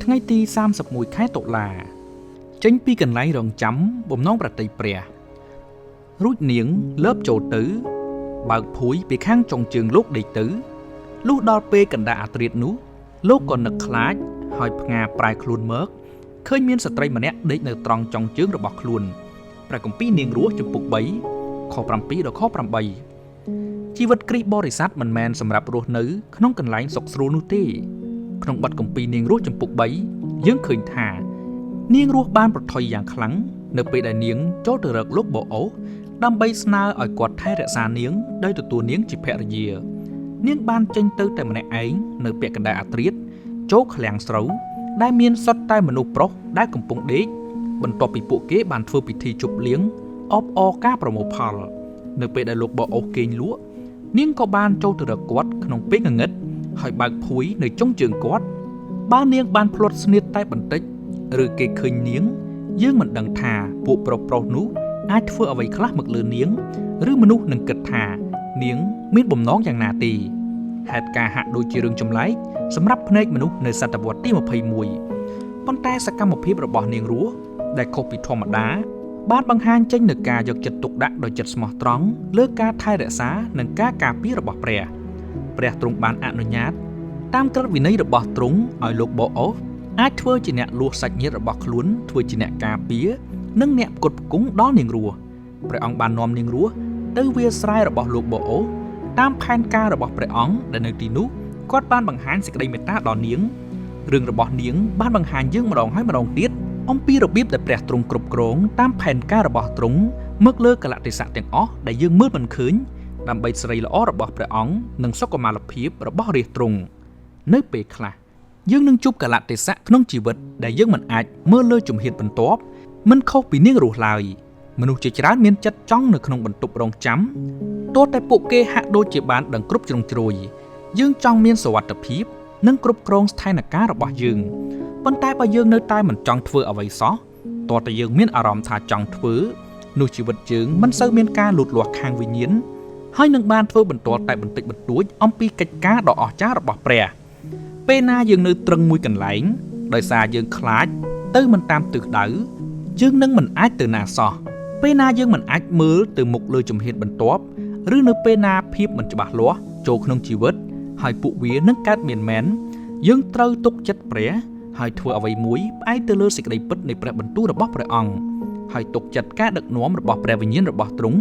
ថ្ងៃទី31ខែតុលាចេញពីកន្លែងរងចាំបំណងប្រតិព្រះរួចនាងលើបចូលទៅ បើកភួយពីខាងចុងជើងលោកដេកទៅលុះដល់ពេលកណ្ដាលអាត្រៀតនោះលោកក៏នឹកខ្លាចហើយផ្ងាប្រែខ្លួនមកឃើញមានស្ត្រីម្នាក់ដេកនៅត្រង់ចុងជើងរបស់ខ្លួនព្រះគម្ពីរនាងរស់ជំពូក3ខ7ដល់ខ8ជីវិតគ្រីស្ទបរិស័ទមិនមែនសម្រាប់រស់នៅក្នុងកន្លែងសុខស្រួលនោះទេក្នុងបទគម្ពីរនាងរស់ជំពូក3យើងឃើញថានាងរស់បានប្រថុយយ៉ាងខ្លាំងនៅពេលដែលនាងចូលទៅរកលោកបូអូសដើម្បីស្នើឲ្យគាត់ថែរក្សានាងដោយទទួលនាងជាភរិយានាងបានចេញទៅតែម្នាក់ឯងនៅពាក់កណ្ដាលអាត្រៀតចូលឃ្លាំងស្រូវដែលមានសុទ្ធតែមនុស្សប្រុសដែលកំពុងដេកបន្ទាប់ពីពួកគេបានធ្វើពិធីជប់លៀងអបអរការប្រមូលផលនៅពេលដែលលោកបអូសគេងលក់នាងក៏បានចូលទៅរកគាត់ក្នុងពេលងងឹតហើយបើកភួយនៅចុងជើងគាត់បើនាងបានភ្លាត់ស្នៀតតែបន្តិចឬគេឃើញនាងយើងមិនដឹងថាពួកប្រុសៗនោះអាចធ្វើអ្វីខ្លះមកលើនាងឬមនុស្សនឹងគិតថានាងមានបំណងយ៉ាងណាទេហេតុការណ៍ហាក់ដូចជារឿងចម្លែកសម្រាប់ភ្នែកមនុស្សនៅសតវត្សទី21ប៉ុន្តែសកម្មភាពរបស់នាងរស់ដែលខុសពីធម្មតាបានបង្ហាញចេញនូវការយកចិត្តទុកដាក់ដោយចិត្តស្មោះត្រង់លើការថែរក្សានិងការការពាររបស់ព្រះព្រះទ្រង់បានអនុញ្ញាតតាមក្រឹតវិន័យរបស់ទ្រង់ឲ្យលោកបូអូសអាចធ្វើជាអ្នកលួសសាច់ញាតិរបស់ខ្លួនធ្វើជាអ្នកការពារនិងអ្នកផ្គត់ផ្គង់ដល់នាងរស់ព្រះអង្គបាននាំនាងរស់ទៅវាលស្រែរបស់លោកបូអូសតាមផែនការរបស់ព្រះអង្គដែលនៅទីនោះគាត់បានបង្ហាញសេចក្តីមេត្តាដល់នាងរឿងរបស់នាងបានបង្ហាញយើងម្ដងហើយម្ដងទៀតអំពីរបៀបដែលព្រះទ្រង់គ្រប់គ្រងតាមផែនការរបស់ទ្រង់មកលើកលៈទេសៈទាំងអស់ដែលយើងមើលមិនឃើញដើម្បីសិរីល្អរបស់ព្រះអង្គនិងសុខុមាលភាពរបស់រាជទ្រង់នៅពេលខ្លះយើងនឹងជួបកលៈទេសៈក្នុងជីវិតដែលយើងមិនអាចមើលលើជំហានបន្ទាប់មិនខុសពីនាងរស់ឡើយមនុស្សជាច្រើនមានចិត្តចង់នៅក្នុងបន្ទប់រងចាំទោះតែពួកគេហាក់ដូចជាបានដឹងគ្រប់ជ្រុងជ្រោយយើងចង់មានសុវត្ថិភាពនិងគ្រប់គ្រងស្ថានភាពរបស់យើងប៉ុន្តែបើយើងនៅតែមិនចង់ធ្វើអ្វីសោះទាល់តែយើងមានអារម្មណ៍ថាចង់ធ្វើនោះជីវិតយើងមិនសូវមានការលូតលាស់ខាងវិញ្ញាណហើយនឹងបានធ្វើបន្ទាល់តែបន្តិចបន្តួចអំពីកិច្ចការដ៏អស្ចារ្យរបស់ព្រះពេលណាយើងនៅត្រឹងមួយកន្លែងដោយសារយើងខ្លាចទៅមិនតាមទិសដៅយើងនឹងមិនអាចទៅណាសោះពេលណាយើងមិនអាចមើលទៅមុខលើជំហានបន្ទាប់ឬនៅពេលណាភាពមិនច្បាស់លាស់ចូលក្នុងជីវិតហើយពួកវានឹងកើតមានមែនយើងត្រូវទុកចិត្តព្រះហើយធ្វើអ្វីមួយផ្អែកទៅលើសេចក្តីពិតនៃព្រះបន្ទូលរបស់ព្រះអង្គហើយទុកចិត្តការដឹកនាំរបស់ព្រះវិញ្ញាណរបស់ទ្រង់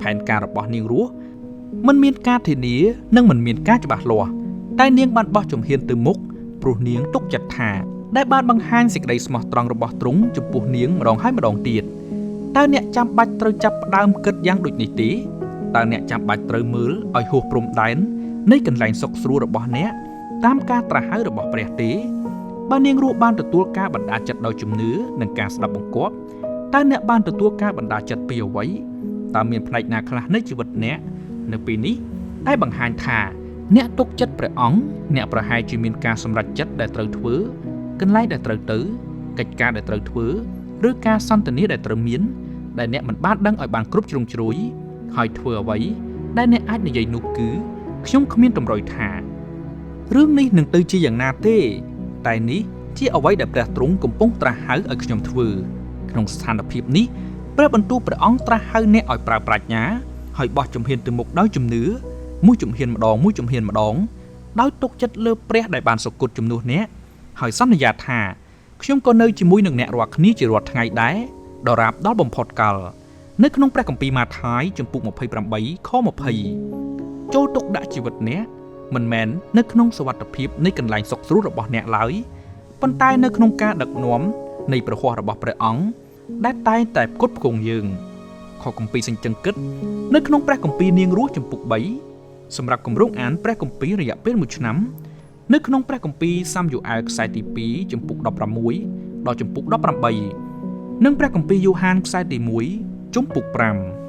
ផែនការរបស់នាងរស់មិនមានការធានានិងមិនមានការច្បាស់លាស់តែនាងបានបោះជំហានទៅមុខព្រោះនាងទុកចិត្តថាដែលបានបង្ហាញសេចក្តីស្មោះត្រង់របស់ទ្រង់ចំពោះនាងម្ដងហើយម្ដងទៀតតើអ្នកចាំបាច់ត្រូវចាប់ផ្ដើមគិតយ៉ាងដូចនេះទេតើអ្នកចាំបាច់ត្រូវមើលឲ្យហួសព្រំដែននៃកន្លែងសុខស្រួលរបស់អ្នកតាមការត្រាស់ហៅរបស់ព្រះទេបើនាងរស់បានទទួលការបណ្ដាចិត្តដោយជំនឿនិងការស្ដាប់បង្គាប់តើអ្នកបានទទួលការបណ្ដាចិត្តពីអ្វីតើមានផ្នែកណាខ្លះនៃជីវិតអ្នកនៅពេលនេះដែលបង្ហាញថាអ្នកទុកចិត្តព្រះអង្គអ្នកប្រហែលជាមានការសម្រេចចិត្តដែលត្រូវធ្វើកន្លែងដែលត្រូវទៅកិច្ចការដែលត្រូវធ្វើឬការសន្ទនាដែលត្រូវមានដែលអ្នកមិនបានដឹងឲ្យបានគ្រប់ជ្រុងជ្រោយហើយធ្វើអ្វីដែលអ្នកអាចនិយាយនោះគឺខ្ញុំគ្មានតម្រុយថារឿងនេះនឹងទៅជាយ៉ាងណាទេតែនេះជាអ្វីដែលព្រះទ្រង់កំពុងត្រាស់ហៅឲ្យខ្ញុំធ្វើក្នុងស្ថានភាពនេះព្រះបន្ទូលព្រះអង្គត្រាស់ហៅអ្នកឲ្យប្រើប្រាជ្ញាហើយបោះជំហានទៅមុខដោយជំនឿមួយជំហានម្ដងមួយជំហានម្ដងដោយទុកចិត្តលើព្រះដែលបានសុគតជំនួសអ្នកហើយសន្យាថាខ្ញុំក៏នៅជាមួយនឹងអ្នករាល់គ្នាជារាល់ថ្ងៃដែរដរាបដល់បំផុតកាលនៅក្នុងព្រះគម្ពីរម៉ាថាយជំពូក28ខ20ចូលទុកដាក់ជីវិតអ្នកមិនមែននៅក្នុងសុវត្ថិភាពនៃកន្លែងសុខស្រួលរបស់អ្នកឡើយប៉ុន្តែនៅក្នុងការដឹកនាំនៃព្រះហស្ថរបស់ព្រះអង្គដែលតែងតែផ្គត់ផ្គង់យើងខគម្ពីរសញ្ជឹងគិតនៅក្នុងព្រះគម្ពីរនាងរស់ជំពូក3សម្រាប់គម្រោងអានព្រះគម្ពីររយៈពេល1ឆ្នាំនៅក្នុងព្រះគម្ពីរសាមយូអែលខ្សែទី2ជំពូក16ដល់ជំពូក18និងព្រះគម្ពីរយ៉ូហានខ្សែទី1ជំពូក5